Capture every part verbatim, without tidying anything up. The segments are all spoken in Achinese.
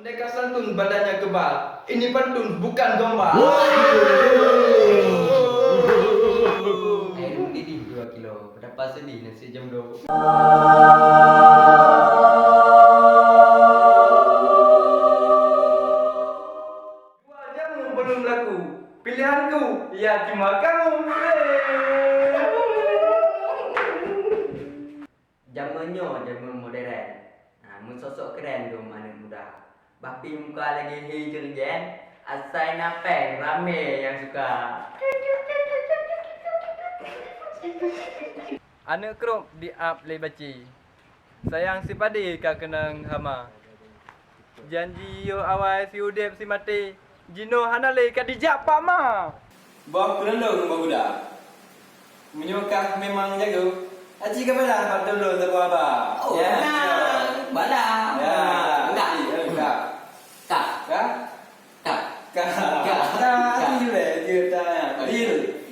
Mereka santun badannya kebal. Ini pantun bukan domba. Air mendidih dua kilo. Betapa sedih nasib jomblo. Dua jamu belum laku. Pilihanku, ya cuma kamu. Jameun nyoe jameun modern. Ha, meusosok keren dum aneuëk muda. Bah pih muka lagée hi jeurjen, asai na péng ramé nyang suka. Aneuëk krop di ap lé baci. Sayang sipadé ka keunong hama. Janji yoh awai siudeb simaté, jinoe hana lé ka dijak Pak Ma. Boh keulondong boh guda. Meunyoe kah memang jago, aci ka bala bantu lôn teupeu haba. Oh, ya, tenang. Bala. Ya, enggak. Aci, eh, enggak. Kah. Kah? Kah. Kah. Kah. Kah. Kah. Aci juré, juré tanya. Deal.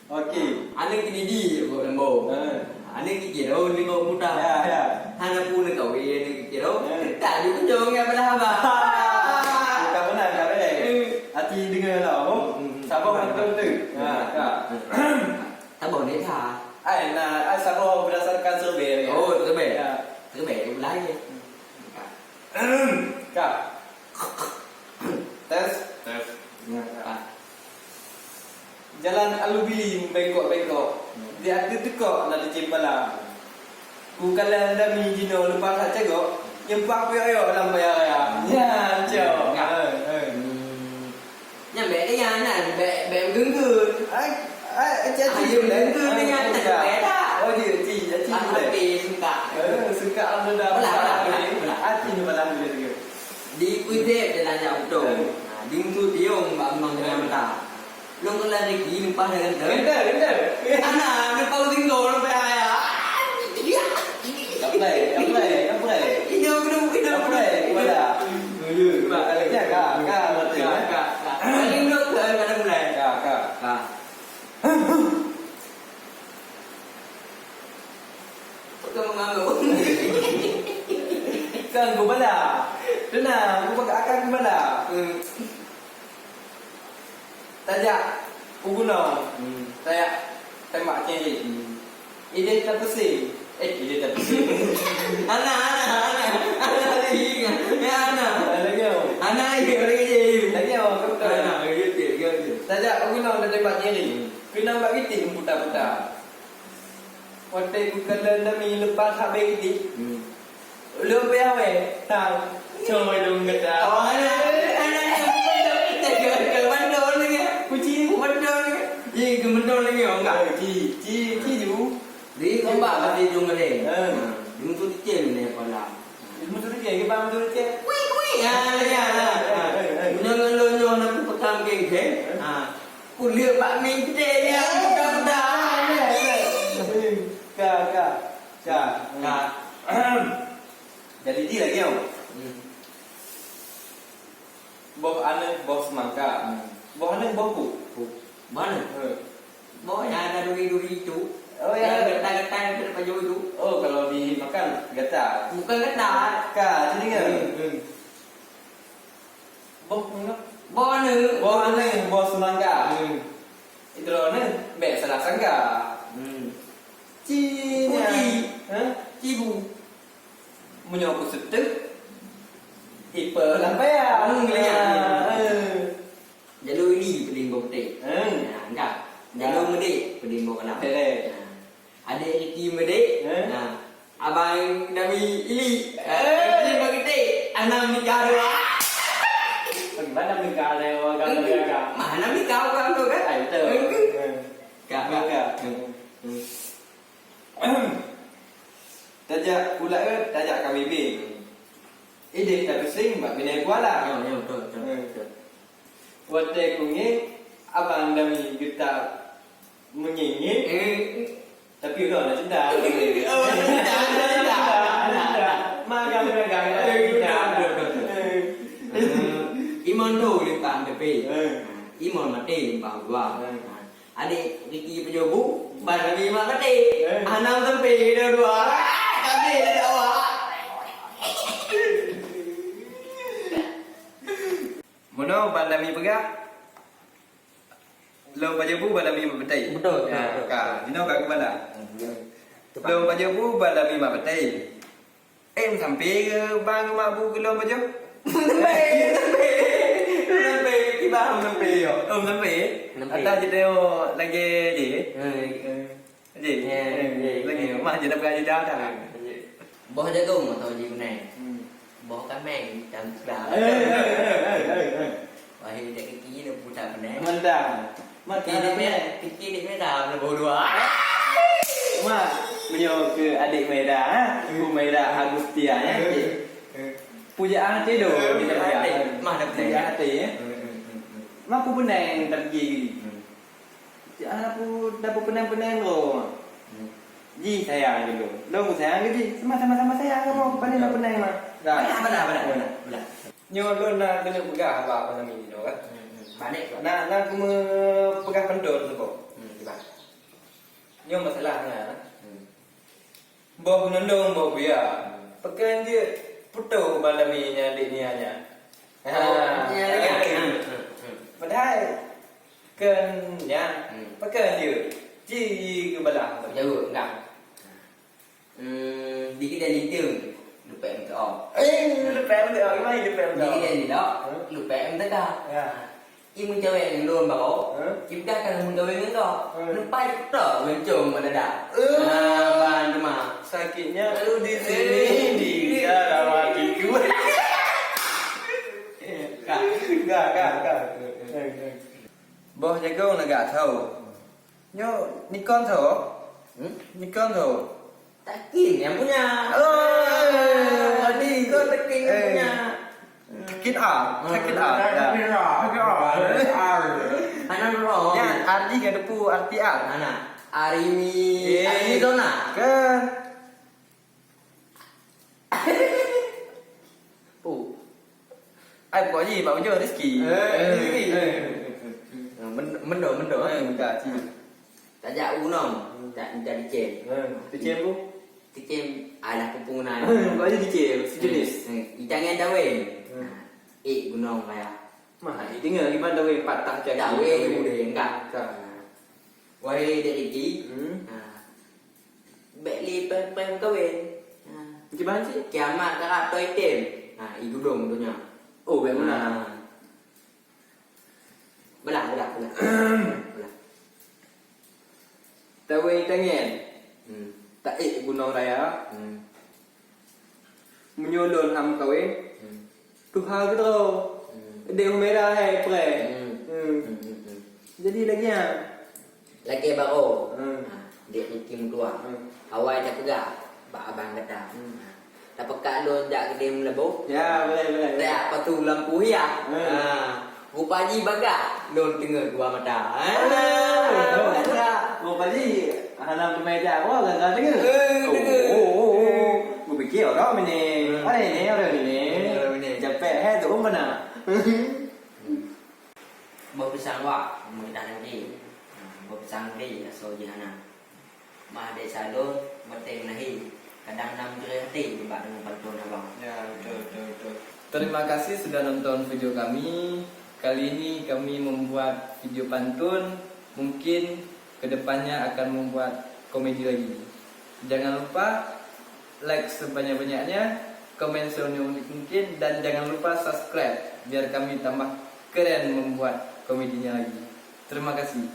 Okey. Aneuk kini di, Lembo. Ha. Aneuk kikir, oh, ni kau muda. Ya, ya. Hana pun kau, ya, aneuk kikir, oh. Ya. Tak juga jong ya bala haba. Bukan benar, tak boleh. Eh. Aci dengar lah, oh. Hmm. Sabar, betul tu. Ya, ya. Sabar ni dah. Ai, nah, ai sabar berdasarkan survei. Oh, survei. Ya. Survei, belah ni. Ka. Tes. Tes. Ya, ka. Jalan Alubili bengkok-bengkok. Hmm. Di ateueh teukok na teucém pala. Ku kalon dami jinoe leupah that cagok, nyeumpah kuyok-yok lam paya raya. Nyan, cok. Ya. Hai, hai. Hmm. Nyan bèk tanya, nyan bèk, bèk meugeunggeut. Ai, ai, aci, aci. Ayo, meugeunggeut nyan, tak beda. Oh, dia, aci, aci. Ah, boleh. Tapi sungkak. Eh, sungkak alhamdulillah. Belah, belah, belah, belah. Aci ni malam dia tu. Di Kuzeb jalan jak beutôi. Eh. Ha, di Mutu Tiong bak Gunong Jalan Mata. Lôn keulan riki lumpah dah ganteng. Ganteng, ganteng. Ana, lumpah tinggal sampai ayah. Kaplai, kaplai, kaplai. Hidup, hidup, hidup. Kaplai, kepala. Ya, ka, ka, mati, ka, ya. Ka, ka. Paling dok ke, ka dah mulai. Ka, ka. Ka. Bukan mengangguk. Kan, ku bala. Tenang, ku pakai akal ku bala. Hmm. Tajak u gunong. Hmm. Tajak tembak ciri. Hmm. Idéh tapeusi. Eh, idéh tapeusi. Ana, ana, ana. Ana lagi. Ya, ana. Lagi, oh. Ana lagi, lagi, lagi. Lagi, oh, betul. Ana, lagi, lagi, lagi. Tajak u gunong dan tembak ciri. Hmm. Keunong bak giti meuputa-puta. Watèe ku kalon dami leupah habéh giti. Hmm. Ulôn pih awai, tang, coy dong gata. Oh, anak, anak, anak, anak, anak, anak, anak, anak, anak, kucing, betul ni. Ji, betul ni, oh, enggak. Ji, ji, ji, ju. Di lomba pasti dong gede. Eh. Di mutu kecil ni pala. Di mutu kecil, di bang mutu kecil. Wih, wih. Ya, ya, ya. Punya ngelonyo nak pekam geng, geng. Ha. Kuliek bak mie gede ya, budak-budak. Ka, ka, ka. Ka. Jadi di lagi, oh. Hmm. Boh aneuk, boh seumangka. Hmm. Boh aneuk, boh ku. Ku. Mana? Hmm. Boh yang ada duri-duri itu. Oh, ya. Yang getah-getah yang tidak pakai itu. Oh, kalau dimakan, getah. Bukan getah. Ka, jadi kan? Hmm, hmm. Boh mana? Boh aneuk. Boh aneuk, boh seumangka. Hmm. Droeneuh bèk salah sangka. Hmm. Ci nyan. Ci. Hah? Cibu. Meunyoe kuseutôt, ipe lam paya. Hmm, ya. Ah, eh. Jalur ini peudeueng boh putéh. Hmm. Nah, enggak. Jalur meudék peudeueng boh galam. Betul. Nah. Adék Ricky meudék. Eh? Nah, abang Dami Ili. Eh. Ricky meudék. Anak nikah dua. Bagaimana nikah ada orang agama? Mana nikah orang tu kan? Ah, betul. Eh. Kak, kak. Nikah. Hmm. Tajak u laôt, tajak ka bibi. Idéh tapeusieng bak binèe kuala. Ya, ya, betul, betul, betul. Watèe kungé, abang Dami geutak meungieng-ngieng. Eh. Tapi udah nak cinta. Oh, nak cinta, nak cinta. Magang-magang. Eh, betul, betul, betul. Eh. Imon tu limpah tepi. Eh. Imon maté limpah dua. Eh. Adék Ricky peujobu, ban Dami mak maté. Eh. Hanam teumpi dua-dua. Kami dah awak. Nyoe ban Dami peugah, lôn pajoh bu ban Dami mat batèe. Betul, betul, betul. Ka, jinoe ka geubalah. Hmm, ya. Lôn pajoh bu ban Dami mat batèe. Eh, meusampé ke ban geumat bu keu lôn pajoh? Meusampé, meusampé. Meusampé, kiban meusampé yo. Oh, meusampé? Meusampé. Adak jiteurimong lagèe jih. Hmm. Jih. Ya, eh, ya, lagi ya. Mah jih dah peugah jih dah, dah. Ya. Boh jagong atau jih beunai? Hmm. Boh kaméng, macam tu lah. Eh, eh, eh, eh, eh, eh. Wahé dek kiki dah pucat beunai. Mantap. Mak, kiki dek meh, kiki dek meh dah boh dua. Mak, meunyoe keu adek Maira, ha? Ku Maira Agustia, ya, cik. Pujaan hati tu, eh, kita pujaan hati. Mah dah pujaan hati, ya. Hmm, hmm, hmm, hmm. Mak, ku beunai tapi gini. Hmm. Cik, ah, dapur, dapur peunang-peunang lom. Hmm. Ji sayang keu lôn. Lôn pun sayang keu ji. Sama-sama sayang kamoe. Paling lôn peunang mah. Dah. Belah, belah, belah, belah, belah. Nyoe lôn na keuneuk peugah haba apa nama ni, kan? Hmm, hmm. Panik, Pak. Na, na keumeung peugah pantôn saboh. Hmm, kiban. Nyoe masalah na. Hmm. Boh gunong dong, boh buya. Pakon jeuet putôh ban Dami nyan dek Nia nyan. Oh, ha, Nia lagèe nyan. Hmm, hmm, hmm. Padahai kon nyan. Hmm. Pakon jeuet. Ci geubalah. Jaweueb, enggak. Hmm, di keudè linteung, leupah meuteuk. Eh, leupah meuteuk. Gimana leupah meuteuk? Di keudè lilok, hmm, leupah meuteuk. Ya. I meucawèe ngon lôn baroe, hah? I peugah ka lôn meucawèe ngon gob. Hah? Leupah jipeutrok lôn com bak dada. Eh. Ah, ban teuma. Sakitnya lu di sini, eh, di dalam hatiku. Ka. Ka, ka, ka. Boh jagong lagak tho. Nyoe Nikon tho. Hmm? Nikon tho. Takin yang punya. Oh, Adi. Kau Takin yang punya. Takin A, Takin A. Takin A, Takin A. Anak dulu. Ya, Adi kan depu, arti A. Mana? Arimi, eh, Arimi zona. Kan. Oh. Ai, pokok jih, Pak Ujo, rezeki. Eh, rezeki. Eh. Mendo, mendo, mendo, eh. Eh, mudah, cik. Tajak u gunong, hmm, tak mencari cem. Hmm, tu cem tu? Tu cem adalah pupung nan. Hmm, bukan je tu cem, sejenis. Hmm, hmm. Itangan dawen. Hmm. Ha, eh, gunong raya. Mah, ha, dengar gimana dawen patah cari. Dawen tu boleh, enggak. Enggak. Ha. Wahai dek Riki, hmm, ha. Bek li pem-pem kawin. Ha. Gimana sih? Kiamat karap toi tem. Ha, i gudong dunia. Oh, bek mana? Ha. Belah, belah, belah. Belah. Tawe tangen. Hmm. Taék gunong raya. Hmm. Meunyoe lôn hana meukawen, hmm, tuha keudroe. Hmm. Dek Humaira hai preh. Hmm. Hmm. Hmm, hmm, hmm. Jadi lagèe nyan. Lagèe baroe. Hmm. Ha, dek Riki meutuah. Hmm. Awai tapeugah bak abang gata. Hmm. Ha. Tapeugah lôn jak keudeh meulabô. Ya, boleh, boleh, boleh. Tak patu lampu hias. Hmm. Ha. Rupa jih bagah lôn teungeut dua mata. Ha. Rupa jih hana teumai jak, wah, gata teungeut. Eh, teungeut. Oh, oh, oh, oh. Kupikir orang ini. Hmm. Orang ini, orang ini. Orang ini. Japek, hai, tu mana? Hmm. Beupeusang wak, peumeuntah nanggroe. Ha, beupeusang nanggroe, asoe jih hana. Mah desa lôn, bateng lahé, kadang na meujureh até nibak deungon pantôn abang. Ya, betul, betul, betul. Terima kasih sudah nonton video kami. Kali ini kami membuat video pantun. Mungkin kedepannya akan membuat komedi lagi. Jangan lupa like sebanyak-banyaknya, komen sebanyak mungkin, dan jangan lupa subscribe biar kami tambah keren membuat komedinya lagi. Terima kasih.